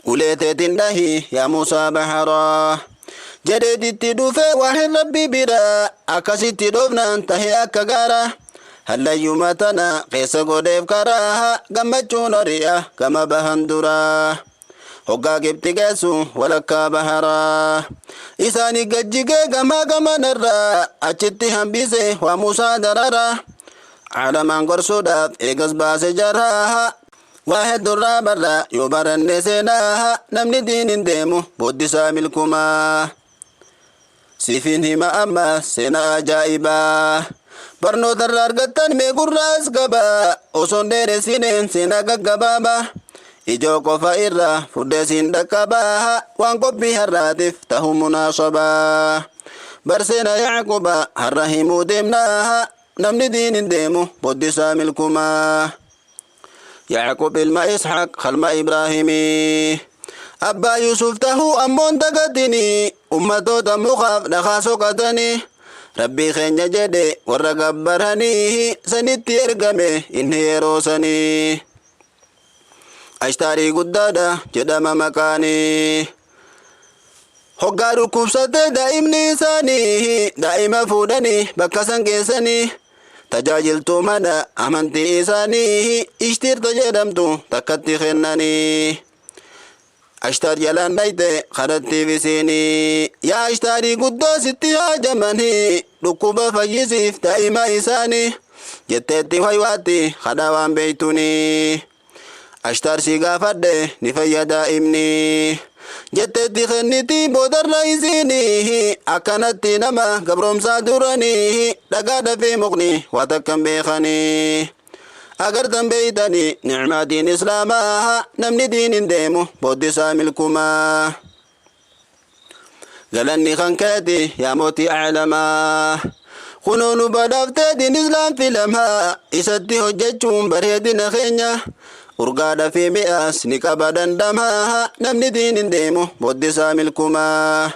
Ulee teetiin dhahi yaa Muusaa baharaa. Jedheetitti dhufee waan Rabbi biraa akkasitti dhoofnaan tahe akka gaara. Hallayyuma tana keessa godheef karaa gammachuun hori'a gama bahan duraa. Hoggaa Gibxi geessu walakkaa baharaa. Isaani gajjigee gamaa gamanarraa achitti hambise waa Muusaa dararaa. Caalamaan gorsuudhaaf eegas baase jaraa. Waa heddurraa barra yoo baranne seenaa, namni diinin deemu booddisaa milkumaa. Siifin hima amma seenaa ajaa'ibaa. Barnootarraa argattan mee gurraas qabaa. Osoon dheeressineen seenaa gaggabaabaa. Ijoo qofa irraa fudhee siin dhaqqabaa. Waan qophii har'aatiif tahu munaasabaa. Bar seenaa Yaaquba har'a himuu deemnaa. Namni diinin deemu booddisaa milkumaa. Yaaqub ilma Isxaaq kalma Ibraahimii. Abbaa Yusuf tahuu ammoon dagatinii, ummatoota mukaaf dhakaa soqatanii Rabbii keenya jedhe warra gabbaranii sanitti ergame inni yeroo sanii. Ashtaarii guddaadha jedhama maqaanii. Hoggaa dhukkubsatee daa'imni isaanii, daa'ima fuudhanii bakka san geessanii, tajaajiltuu mana amantii isaanii Ishtiirta jedhamtu takkatti kennanii. Ashtaar jalaan dhayte kadhattiif isiinii. Yaa Ashtaarii guddoo sitti haajamanii, dhukkuba fayyisiif daa'ima isaanii jetteetti waywaatti kadhaa waan beektunii. Ashtaar si gaafadhe ni fayya daa'imni jetteetti kenniti boodarra isiinii. Akkanatti nama gabroomsaa duranii dhagaa dafee mukni waa takkan beekanii. Agartan beeytanii nicmaa diin islaamaa, namni diin hin deemu booddisaa milkumaa. Galanni kan keeti yaa mootii aalamaa. Kunoo nu badhaaftee diin islaam filamaa, isatti hojjechuun bareedina keenya. Urgaadha fi mi'aas ni qaba dandamaa, namni diin hin deemu booddisaa milkumaa.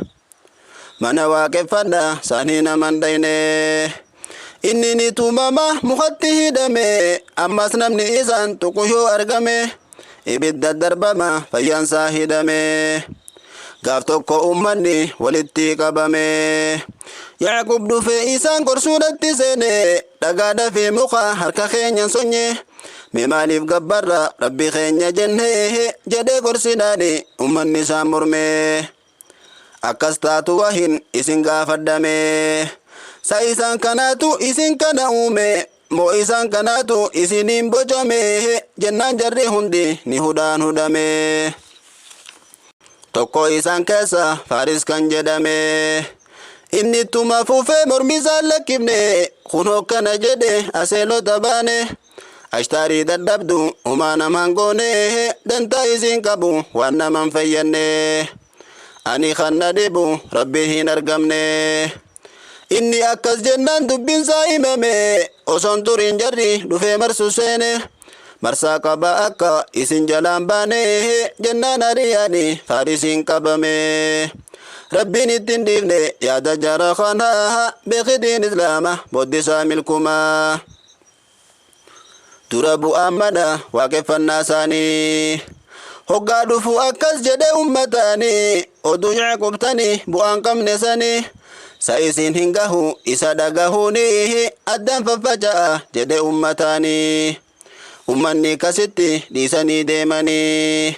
Mana waaqeffadha saanii naman dhayne. Inni ni tumama mukatti hidhame, ammas namni isaan tuqu yoo argame ibidda darbama fayyaansaa hidhame. Gaaf tokko ummanni walitti qabame. Yaaqub dhufe isaan gorsuudhatti seene, dhagaadha fi muka harka keenyan sonye. Mee maaliif gabbarra Rabbi keenya jenne jedhee gorsinaani ummanni isaan morme. Akkas taatu wahin isin gaafadhame. Sa isaan kanaatu isin kana uume moo isaan kanaatu isiniin bocame jennaan jarri hundi ni hudhaan hudhame. Tokko isaan keessa Faaris kan jedhame. Inni ittuma fufee mormi isaan lakkifne, kunoo kana jedhe aseelota baane. Ashtaarii dadhabdu humaa namaan goone, dantaa isiin qabu waan naman fayyanne. Ani kan na dhibu Rabbi hin argamne. Inni akkas jennaan dubbinsaa himame, osoon turiin jarri dhufee marsu seene. Marsaa qaba akka isin jalaan baane jennaan ari'ani Faarisiin qabame. Rabbiin ittiin dhiifne yaada jara kanaa, beekitiin islaama booddisaa milkumaa. Dura bu'aan mana waaqeffannaa isaanii hoggaa dhufu akkas jedhe ummataanii, oduu Yaaqubtanii bu'aan qabne sanii sa isin hin gahu isa dhagahuuni addaan faffaca'a jedhe ummataanii. Ummanni akkasitti dhiisanii deemanii.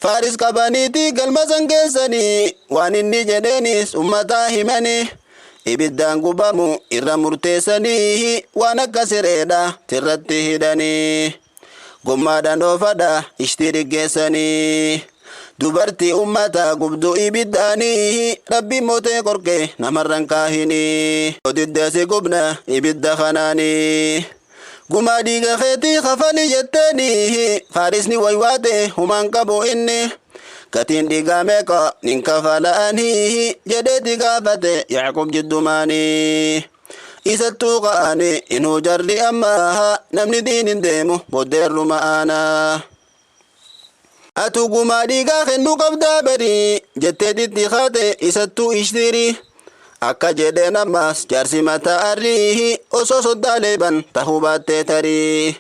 Faaris qabaniiti galma san geessanii, waan inni jedheenis ummataa himanii, ibiddaan gubamu irra murteessanii, waan akka sireedha tirratti hidhanii gommaadhaan oofadha ishtii dhiggeessanii, dubartii ummata gubdu ibiddaanii. Rabbi mootee qorqee namarran kaahinii, odiddeesi gubna ibidda kanaanii, gumaa dhiiga keetii kafali jetteeni. Faarisni waywaate humaan qabu, inni gatiin dhiigaa meeqa nin kafala'anii jedheeti gaafate Yaaqub jiddumaanii. Isattuu ka'anii inuu jarri ammaa, namni diin hin deemu booddeerruma aanaa. Atu gumaa dhiigaa kennuu qabdaa barii jetteetitti kaate isattuu ishtirii. Akka jedheen ammas jaarsi mataa arrii, osoo soddaa leeban tahuu baattee tarii.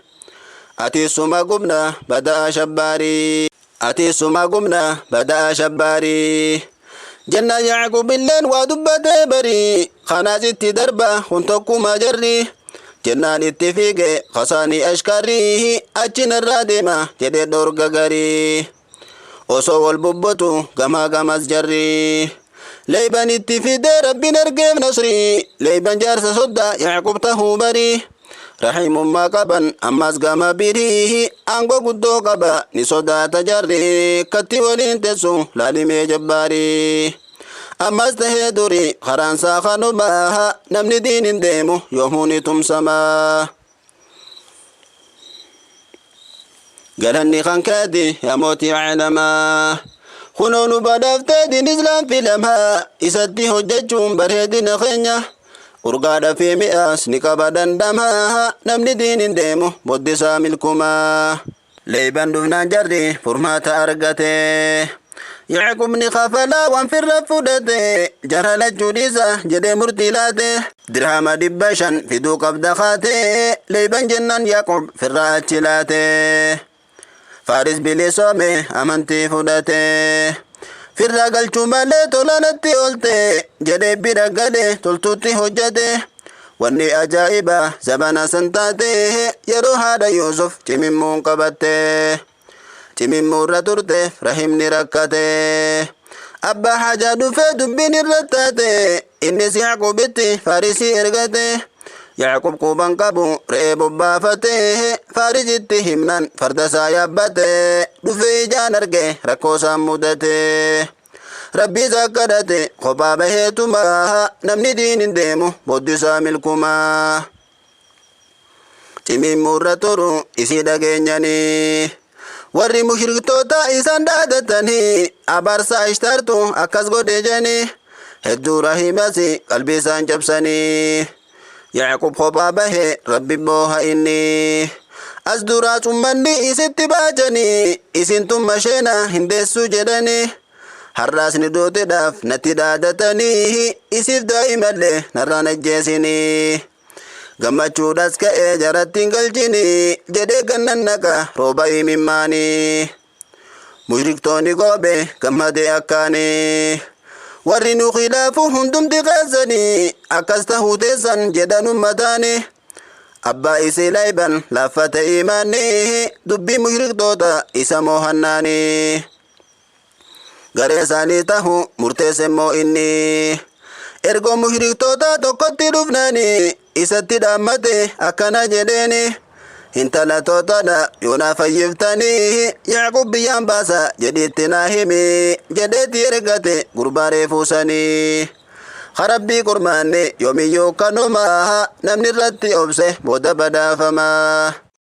Ati suma gubna badaa shabbaarii. Ati suma gumna badaa shabbaarii. Jenna Yacquub illeen waa dubbatee barii kanaas itti darba kun tokkuma jarri. Jennaan itti fiige kasaanii ashkarrii achi narraa deema jedhee dhorga garii. Osoo wal bubbutu gamaa gamas jarri. Leeyban itti fidee Rabbiin argeef nasrii. Leeyban jaarsa soddaa Yacquub tahuu barii. Rahimummaa qaban ammas gama birii aangoo guddoo qaba ni sodaata jarri katti waliin teessu laalimee jabbaarii. Ammas tahee duri karaansaa kanumaa namni diin hin deemu yoomuu ni tumsamaa. Galanni kan keeti yaa mootii caalamaa. Kunoo nu badhaaftee diin islaam filamaa isatti hojjechuun bareedina keenya. Urgaadha fi mi'aas ni qaba dandamaa namni diin hin deemu boddisaa milkumaa. Leeyban dhufnaan jarri furmaata argate. Yacqubni kafalaa waan firra fudhate jara lachuu dhiisa jedhee murtii laate. Dirhama 500 fiduu qabda kaate leeyban jennaan Yaqub firra achi laate. Faaris bilisoome amantii fudhate. Firra galchuu malee tolanatti oolte jedhee bira gale toltuutti hojjete. Wanni ajaa'iba zabana san taate yeroo haadha Yuusuf cimimmuun qabatte. Cimimmuurra turte rahimni rakkate. Abbaa hajaa dhufee dubbiin irra taate innis Yacqubitti Faarisii ergate. Yacqub quban qabu re'ee bobbaafate Faarisitti himnaan farda isaa yaabbate dhufee ijaan arge rakkoo isaan mudate. Rabbi isa kadhate kophaa baheetuma namni diin hin deemu boddi isaa milkumaa. Cimimmuurra turu isii dhageenyanii. Warri mushriktoota isaan dhaadatanii abaarsa ishtaartu akkas godhe jedhanii hedduu rahimas qalbii isaan cabsanii. Yacqub kophaa bahe Rabbi booha inni. As duraa cummanni isitti baajanii isin tumma sheena hin deessu jedhanii. Har'aas ni duutidhaaf natti dhaadatanii isiif daa'imallee narraan ajjeesinii. Gammachuudhas ka'ee jaratti hin galchinii jedhee gannan naqa rooba imimmaanii. Mushriktoonni goobe gammadee akkaanii. Warri nu khilaafu hundumti keessanii akkas tahuu teessan jedhan ummataanii. Abbaa isii layban laaffate imaanii dubbii mushriktoota isa moohannaanii. Garee isaanii tahu murteesse immoo inni. Ergoo mushriktoota tokkotti dhufnaanii isatti dhaammate akkana jedheeni. Intala tootadha yoo naa fayyiftanii Yacquub biyyaan baasa jedhiitti naa himi jedheetti ergate gurbaa reefuusanii. Rabbii qormaanne yoomiyyuu kanuma namni irratti obse booda badhaafama.